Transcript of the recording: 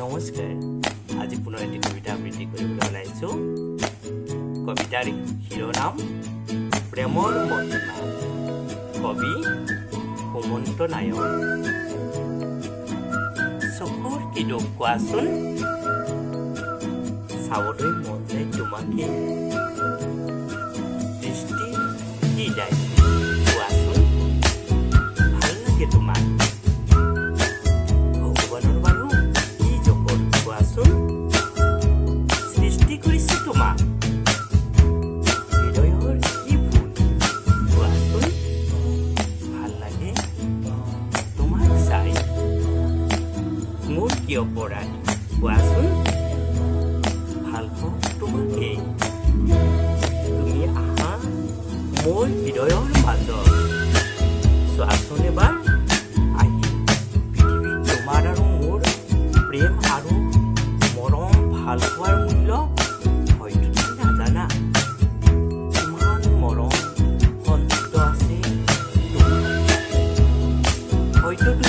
নমস্কাৰ। আজি পুনৰ এটি কবিতা আবৃত্তি কৰিবলৈ ওলাইছোঁ। কবিতাৰ শিৰোনাম প্ৰেমৰ মহিমা। কবি সুমন্ত নায়ক। চকুৰ কি দোষ কোৱাচোন? চাবলৈ মন যায় তোমাকে। দৃষ্টিৰ কি দায় কোৱাচোন? ভাল লাগে তোমাক। ভগৱানৰ বাৰু কি জগত কোৱাচোন? সৃষ্টি কৰিছে তোমাক। হৃদয়ৰ কি ভুল কোৱাচোন? ভাল লাগে তোমাক চাই। মোৰ কি অপৰাধ কোৱাচোন? ভাল পাওঁ তোমাকেই। তুমি আহা মোৰ হৃদয়ৰ মাজত, চোৱাচোন এবাৰ আহি। পৃথিৱীত তোমাৰ আৰু মোৰ প্ৰেম আৰু মৰম ভালপোৱাৰ মূল্য হয়তো তুমি নাজানা। কিমান মৰম সঞ্চিত আছে তোমাৰ, হয়তো তুমি